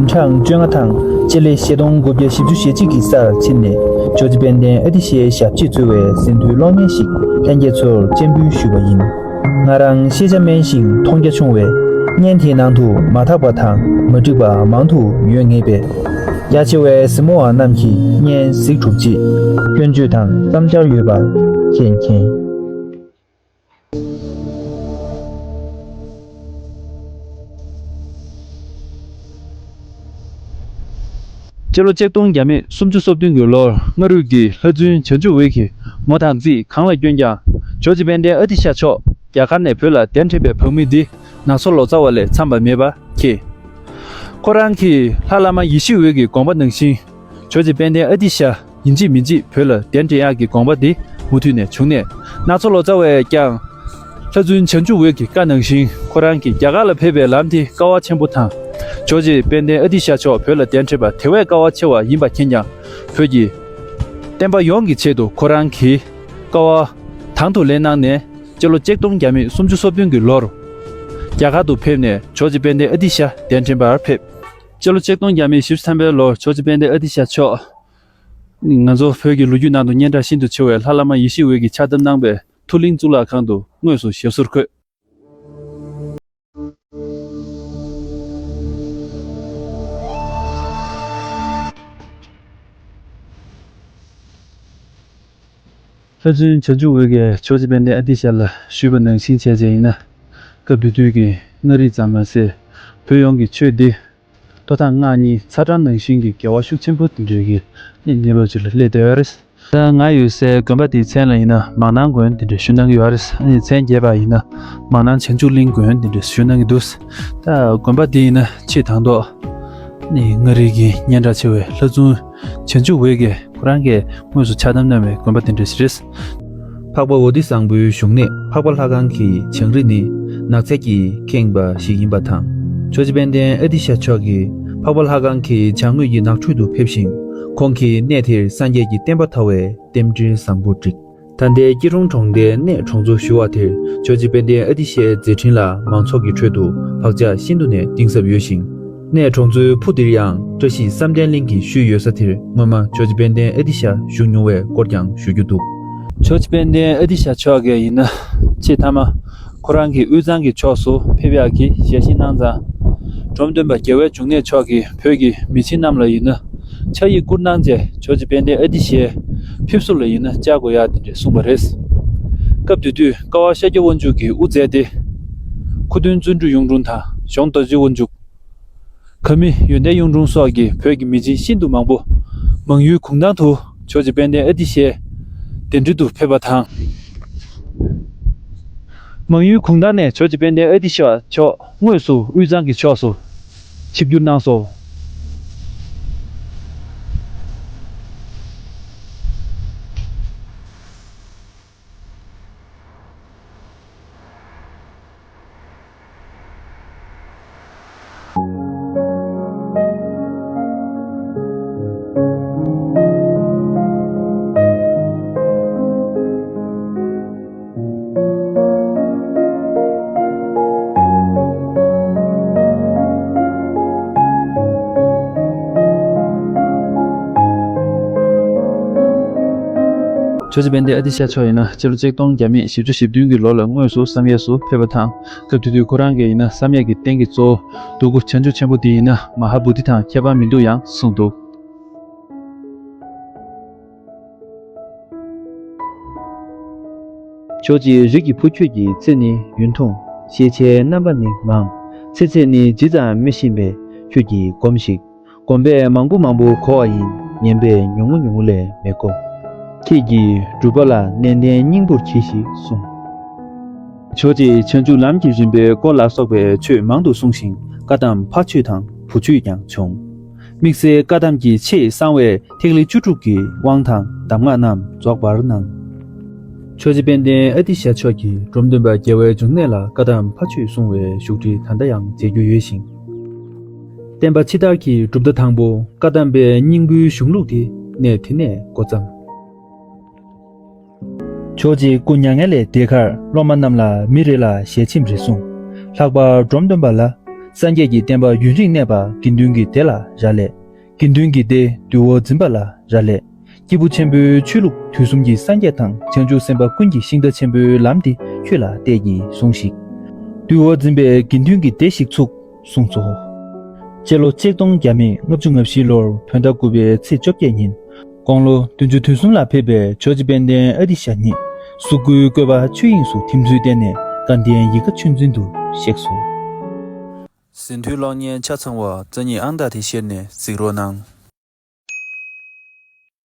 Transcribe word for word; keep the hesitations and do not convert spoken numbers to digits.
གྲངས་བཅོ་ལྔ་དང་སྤྱི་ལེ་ཆིག་སྟོང་དགུ་བརྒྱ་བཞི་བཅུ་ཞེ་གཅིག་གི་སར་ཕྱིན་ནས་ཇོ་རྗེ་དཔལ་ལྡན་ཨ་ཏི་ཤའི་ཞབས་རྗེས་འཚོལ་བའི་ཟིན་ཐོའི་གློག་བརྙན་ཞིག་ལྷན་རྒྱས་ཚོར་སྤྱན་འབུལ་ཞུས་པ་ཡིན། ང་རང་ཤེས་བྱ་དམན་ཞིང་མཐོང་རྒྱ་ཆུང་བས་བརྙན་དེའི་ནང་དུ་མ་དག་པ་དང་མ་འགྲིག་པ་མང་དུ་ཡོད་ངེས་པས། རྒྱ་ཆེ་བའི་གཟིགས་མོ་བ་རྣམས་ཀྱིས་བརྙན་གཟིགས་གྲུབ་རྗེས་སྐྱོན་བརྗོད་དང་བསམ་འཆར་ཡོད་པ་མཁྱེན་མཁྱེན། སྤྱི་ལོ་ཆིག་སྟོང་བརྒྱ་མེད་སུམ་ཅུ་སོ་བདུན་གྱི་ལོར་མངའ་རིས་ཀྱི་ལྷ་བཙུན་བྱང་ཆུབ་འོད་ཀྱིས་མོ་དང་རྩིས་གང་ལ་བསྐྱོན་ཀྱང་ཇོ་རྗེ་དཔལ་ལྡན་ཨ་ཏི་ཤ་མཆོག་རྒྱ་གར་ནས་བོད་ལ་གདན་འདྲེན་པའི་བང་མི་འདི་ནག་ཚོ་ལོ་ཙཱ་བ་ལས་འཚམས་པ་མེད་པ་མཁྱེན། ཁོ་རང་གིས་ལྷ་བླ་མ་ཡེ་ཤེས་འོད་ཀྱི་དགོངས་པ་ནང་བཞིན་ཇོ་རྗེ་དཔལ་ལྡན་ཨ་ཏི་ཤ་ཡིན་གཅིག་མིན་གཅིག་བོད་ལ་གདན་འདྲེན་ཡག་གི་དགོངས་པ་འདི་མུ་མཐུད་ནས་བྱུང་ནས་ནག་ཚོ་ལོ་ཙཱ་བས་ཀྱང་། ལྷ་བཙུན་བྱང་ཆུབ་འོད་ཀྱི་བཀའ་ནང་བཞིན་ཁོ་རང་གིས་རྒྱ་གར་ལ་ཕེབས་པའི་ལམ་དེ་དཀའ་བ་ཆེན་པོ་དང་། ཇོ་རྗེ་དཔལ་ལྡན་ཨ་ཏི་ཤ་མཆོག་བོད་ལ་གདན་འདྲེན་པ་དེ་བས་དཀའ་བ་ཆེ་བ་ཡིན་པ་མཁྱེན་ཀྱང་། བོད་ཀྱི་བསྟན་པ་ཡོངས་ཀྱི་ཆེད་དུ་ཁོ་རང་གིས་དཀའ་བ་དང་དུ་ལེན་གནང་ནས་སྤྱི་ལོ་ཆིག་སྟོང་བརྒྱ་མེད་སུམ་ཅུ་སོ་བདུན་གྱི་ལོར་རྒྱ་གར་དུ་ཕེབས་ནས་ཇོ་རྗེ་དཔལ་ལྡན་ཨ་ཏི་ཤ་གདན་འདྲེན་པར་ཕེབས། སྤྱི་ལོ་ཆིག་སྟོང་བརྒྱ་མེད་བཞི་བཅུ་ཐམ་པའི་ལོར་ཇོ་རྗེ་དཔལ་ལྡན་ཨ་ཏི་ཤ་མཆོག་ང་ཚོ་བོད་ཀྱི་ལོ་རྒྱུས་ནང་དུ་སྙན་གྲགས་ཤིན་ཏུ་ཆེ་བའི་ལྷ་བླ་མ་ཡེ་ཤེས་འོད་ཀྱིས་ཕྱག་བཏབ་གནང་པའི་མཐོ་གླིང་གཙུག་ལག་ཁང་དུ་དངོས་སུ་ཞབས་སོར་འཁོད། ལྷ་བཙུན་བྱང་ཆུབ་འོད་ཀྱིས་ཇོ་རྗེ་དཔལ་ལྡན་ཨ་ཏི་ཤ་ལ་ཞུས་པ་ནང་བཞིན་བྱས་བྱས་ཡིན་ན། སྐབས་དེ་དུས་ཀྱི་མངའ་རིས་ཙམ་མ་ཟད་བོད་ཡོངས་ཀྱི་ཆོས་འདི་ལྟོ་ཐང་སྔགས་གཉིས་ཚ་གྲང་ནང་བཞིན་གྱི་འགལ་བ་ཤུགས་ཆེན་པོ་དེ་འདྲའི་གི་གནས་པ་ཅིག་ལ་སླེབས་བསྡད་ཡོད་རེད། ད་ང་ཡོད་སའི་དགོན་པ་དེའི་མཚན་ལ་ཡིན་ན་མང་སྣང་དགོན་དེ་འདྲ་ཞུ་གནང་གི་ཡོད་རེད། ཨ་ནི་མཚན་རྒྱས་པ་ཡིན་ན་མང་སྣང་བྱང་ཆུབ་གླིང་དགོན་དེ་འདྲ་ཞུ་གནང་གི་འདུག་ད་དགོན་པ་དེ་ཡིན་ན་ཆེས་དང་ཐོག་ནི་མངའ་རིས་ཀྱི་སྙན་གྲགས་ཆེ་བའི་ལྷ་བཙུན་བྱང་ཆུབ་འོད་ཀྱིས་ཁོ་རང་གིས་དངོས་སུ་ཕྱག་བཏབ་གནང་བའི་དགོན་པ་དེ་འདྲ་ཞིག་རེད། འཕགས་པ་བོ་དྷི་བཟང་པོའི་བཞུགས་གནས་འཕགས་པ་ལྷ་ཁང་གི་བྱང་རི་ནི་ནགས་ཚལ་གྱིས་ཁེངས་པ་ཞིག་ཡིན་པ་དང་། ཇོ་རྗེ་དཔལ་ལྡན་ཨ་ཏི་ཤ་མཆོག་གིས་འཕགས་པ་ལྷ་ཁང་གི་བྱང་ངོས་ཀྱི་ནགས་ཁྲོད་དུ་ཕེབས་ཤིང་། ཁོང་གིས་གནས་དེར་སངས་རྒྱས་ཀྱི་བསྟན་པ་དར་བའི་རྟེན་འབྲེལ་བཟང་པོ་བསྒྲིགས། ད་ལྟའི་སྐྱིད་གྲོང་གྲོང་སྡེའི་གནས་གྲོང་ཚོ་ཞུ་བ་དེར་ཇོ་རྗེ་དཔལ་ལྡན་ཨ་ཏི་ཤའི་མཛད་འཕྲིན་ལ་མང་ཚོགས་ཀྱི་ཁྲོད་དུ་བག་ཆགས་ཤིན་ཏུ་ནས་གཏིང་ཟབ་ཡོད་ཞིང་། གནས་གྲོང་ཚོའི་ཕུ་དེར་ཡང་བཀྲ་ཤིས་བསམ་གཏན་གླིང་གི་ཤུལ་ཡོད་ས་དེར་སྔོན་མ་ཇོ་རྗེ་དཔལ་ལྡན་ཨ་ཏི་ཤ་བཞུགས་མྱོང་བའི་སྐོར་ཀྱང་ཞུ་རྒྱུ་འདུག་ཇོ་རྗེ་དཔལ་ལྡན་ཨ་ཏི་ཤ་མཆོག་གིས་ཡིན་ན་ཆེས་མཐའ་མ་ཁོ་རང་གི་དབུས་གཙང་གི་ཕྱོགས་སུ་ཕེབས་ཡག་གི་ཞལ་བཞེས་གནང་ཙང་། འབྲོམ་སྟོན་པ་རྒྱལ་བའི་འབྱུང་གནས་མཆོག་གིས་བོད་ཀྱི་མི་ཆེན་རྣམས་ལ་ཡིན་ན་ཕྱག་ཡིག་བསྐུར་གནང་རྗེས་ཇོ་རྗེ་དཔལ་ལྡན་ཨ་ཏི་ཤའི་ཕེབས་བསུ་ལ་ཡིན་ན་བཅར་དགོས་ཡག་དེ་འདྲ་གསུངས་པ་རེད། སྐབས་དེ་དུས་ཀ་བ་ཤཱཀྱ་དབང་ཕྱུག་གི་དབུ་མཛད་དེ། ཁུ་སྟོན་བརྩོན་འགྲུས་གཡུང་དྲུང་དང་གཞོང་རྡོ་རྗེ་དབང་ཕྱུག་ག་མི་ཡོན་ཏན་གཡུང་དྲུང་སོགས་ཀྱི་བོད་ཀྱི་མི་ཆེན་ཤིན་ཏུ་མང་པོ་མང་ཡུལ་གུང་ཐང་དུ་ཇོ་རྗེ་དཔལ་ལྡན་ཨ་ཏི་ཤའི་གདན་འདྲེན་དུ་ཕེབས་པ་དང་། མང་ཡུལ་གུང་ཐང་ནས་ཇོ་རྗེ་དཔལ་ལྡན་ཨ་ཏི་ཤ་མཆོག་དངོས་སུ་དབུས་གཙང་གི་ཕྱོགས་སུ་ཆིབས་བསྒྱུར་གནང་སོང་། ཇོ་རྗེ་དཔལ་ལྡན་ཨ་ཏི་ཤ་མཆོག་ཡིན་ན་སྤྱི་ལོ་ཆིག་སྟོང་བརྒྱ་མེད་བཞི་བཅུ་ཞེ་བདུན་གྱི་ལོ་ལ་དངོས་སུ་བསམ་ཡས་སུ་ཕེབས་པ་དང་། སྐབས་དེ་དུས་ཁོ་རང་གིས་ཡིན་ན་བསམ་ཡས་ཀྱི་རྟེན་གྱི་གཙོ་བོ་གདུགས་དཀར་བྱང་ཆུབ་ཆེན་པོ་འདི་ཡིན་ན་མ་ཧཱ་བོ་དྷི་དང་ཁྱད་པར་མི་འདུག་ཡང་གསུངས་འདུག་ཇོ་རྗེ་རིགས་ཀྱི་བུ་ཁྱོད་ཀྱི་ཚེ་ནི་ཡུན་ཐུང་། ཤེས་བྱའི་རྣམ་པ་ནི་མང་། ཚེ་ཚད་ནི་ཇི་ཙམ་མི་ཤེས་པས་ཁྱོད་ཀྱིས་སྒོམས་ཤིག་སྒོམ་པས་མང་པོ་མང་པོ་གོ་བ་ཡིན། ཉན་པས་ཉུང་ངུ་ཉུང་ངུ་ལས་མི་གོ། ཁྱེད་ཀྱིས་སྒྲུབ་པ་ལ་ནན་ཏན་སྙིང་པོར་གྱིས་ཤིག་གསུངས། ཇོ་རྗེ་བྱང་ཆུབ་ལམ་གྱི་རིམ་པའི་སྐོར་ལ་སོགས་པའི་ཆོས་མང་དུ་གསུངས་ཤིང་བཀའ་གདམས་ཕ་ཆོས་དང་བུ་ཆོས་ཀྱང་བྱུང་། དམིགས་བསལ་བཀའ་གདམས་ཀྱི་ཆེས་གསང་བའི་ཐིག་ལེ་བཅུ་དྲུག་གི་དབང་དང་གདམས་ངག་རྣམས་རྫོགས་པར་གནང་། ཇོ་རྗེ་དཔལ་ལྡན་ཨ་ཏི་ཤ་མཆོག་གིས་འབྲོམ་སྟོན་པ་རྒྱལ་བའི་འབྱུང་གནས་ལ་བཀའ་གདམས་ཕ་ཆོས་གསུང་བའི་བཞུགས་ཁྲི་ད་ལྟ་ཡང་མཇལ་རྒྱུ་ཡོད་ཞིང་། བསྟན་པ་ཕྱི་དར་གྱི་གྲུབ་མཐའ་དང་པོ་བཀའ་གདམས་པའི་སྙིང་པོའི་གཞུང་ལུགས་དེ་གནས་དེ་ནས་འགོ་བརྩམས། ཇོ་རྗེ་སྐུ་མྱ་ངན་ལས་འདས་ཁར་སློབ་མ་རྣམས་ལ་མི་རེ་ལ་ཞལ་ཆེམས་རེ་གསུངས། ལྷག་པར་འབྲོམ་སྟོན་པ་ལ། སངས་རྒྱས་ཀྱི་བསྟན་པ་ཡུན་རིང་གནས་པ་དགེ་འདུན་གྱི་སྡེ་ལ་རག་ལས། དགེ་འདུན་གྱི་སྡེ་འདུལ་བ་འཛིན་པ་ལ་རག་ལས། སྐྱེས་བུ་ཆེན་པོའི་ཆོས་ལུགས་དུས་གསུམ་གྱི་སངས་རྒྱས་དང་བྱང་ཆུབ་སེམས་དཔའ་ཀུན་གྱི་ཤིང་རྟ་ཆེན་པོའི་ལམ་འདི་ཁྱོད་ལ་གཏད་ཀྱིས་ཟུངས་ཤིག། འདུལ་བ་འཛིན་པའི་དགེ་འདུན་གྱི་སྡེ་ཞིག་ཚུགས་གསུངས་སོ། སྤྱི་ལོ་ཆིག་སྟོང་བརྒྱ་མེད་ལྔ་བཅུ་ང་བཞི་ལོར་བོད་ཟླ་དགུ་པའི་ཚེས་བཅོ་བརྒྱད་ཉིན། དགུང་ལོ་བདུན་ཅུ་དོན་གསུམ་ལ་ཕེབས་པའི་ཇོ་བོ་རྗེ་དཔལ་ལྡན་ཨ་ཏི་ཤ་ཉིད་གཟུགས་སྐུའི་བཀོད་པ་ཆོས་དབྱིངས་སུ་ཐིམ་ཚུལ་བསྟན་ནས་དགའ་ལྡན་ཡིད་དགའ་ཆོས་འཛིན་དུ་གཤེགས་སོ། ཟིན་ཐོའི་གློག་བརྙན་ཆ་ཚང་བ་རྩ་ཉིད་ཨང་རྟགས་དེ་བཤེར་ནས་གཟིགས་རོགས་གནང་།